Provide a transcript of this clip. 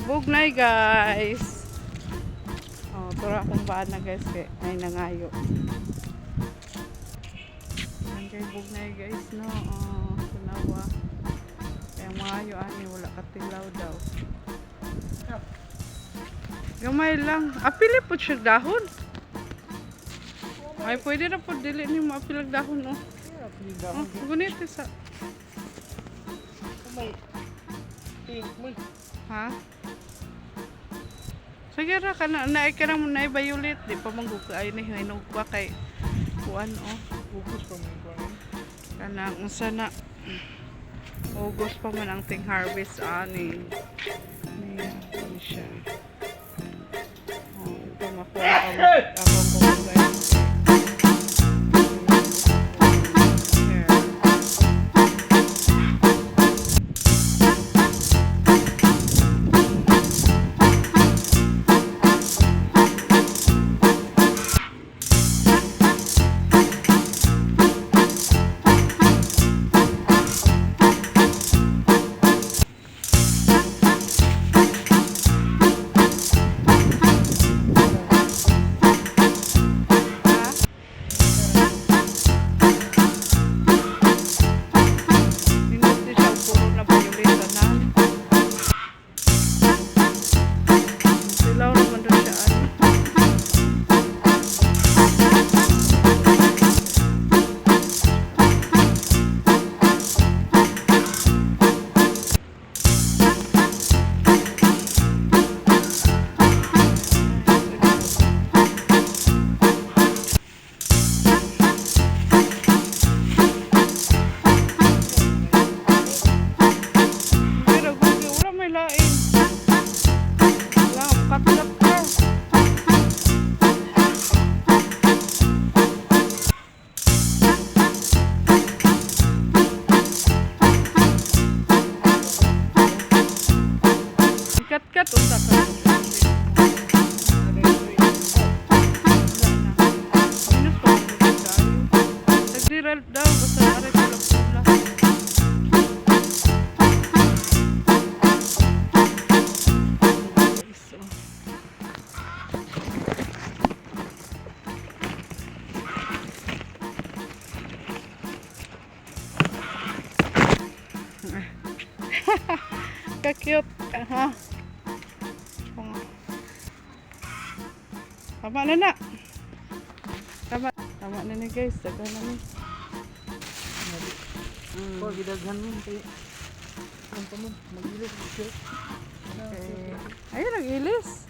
Bugnay, guys. Oh, turo akong bana, guys, kay ay nangayo. Ang kay bugnay, guys, no. Oh, tanawa. Kaya maayo ani, wala katilaw daw. Gamay lang. Apili po siya dahon. Ay, pwede na po dili ni mo apil ang dahon, oh. Oh, gunit sa May pink mo. Ha? Sige ra kana na ka na na violet di pa manggug ay ni hinog pa kay kuan, oh. Ugos pa mo yung kuwan. Kanang unsa na, August pa man ang ting harvest ani. Niya, ni siya. Oh, ito makuha akong kukuha. Here. Ha? Nindot ni siya og puro na violet tanan. Silaw naman doon siya ano. Pero gugi, wala may lain. Wala, katlat ka. Kat-kat, unta ka. Wala na. Minus pa kung tayo. Nagdiral daw, basta aray pula-pula. Guys, oh. Ka-cute. Ha? Tama na na. Tama. Tama na ni, guys. Daghan na ni. Oh, gidaghan mo kay ang pa mo mag-ilis siya. Okay. Ayun, nag-ilis.